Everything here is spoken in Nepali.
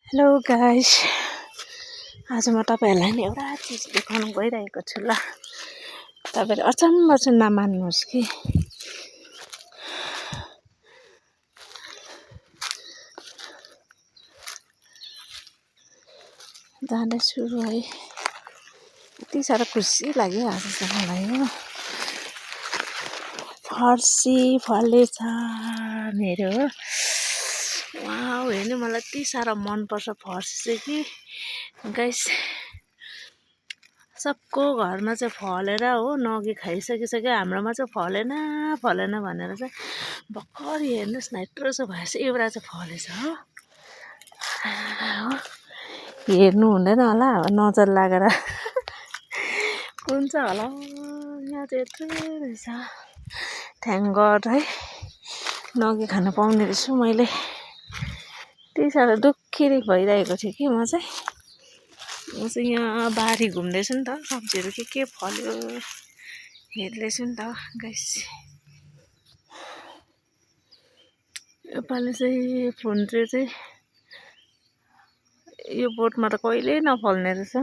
हेलो गाइस, आज म तपाईहरुलाई नि एउटा चीज देखाउन गइरहेको छु ल। तपाईहरु अचम्म चाहिँ नमान्नुहोस् कि। जाँदैछु है। यति साह्रो खुसी लाग्यो आज चाहिँ मलाई हो। फर्सी फलेछ मेरो। वाउ, हेर्नु मलाई यति साह्रो मन पर्छ फर्सी चाहिँ कि गाइस। सबको घरमा चाहिँ फलेर हो नगी खाइसकिसक्यो, हाम्रोमा चाहिँ फलेन भनेर चाहिँ भर्खर हेर्नुस् न यत्रो चाहिँ भएछ। एउटा चाहिँ फलेछ हो। हेर्नु हुँदैन होला नजर लागेर। कुन चाहिँ होला, यहाँ चाहिँ यत्रै रहेछ। थ्याङ्क गड है, नगी खान पाउने रहेछु मैले। यति साह्रो दुःखी भइरहेको थियो कि म चाहिँ यहाँ बारी घुम्दैछु नि त, सब्जीहरू के फल्यो हेर्दैछु नि त गाइस। योपालि चाहिँ फुन्चे चाहिँ यो बोटमा त कहिल्यै नफल्ने रहेछ।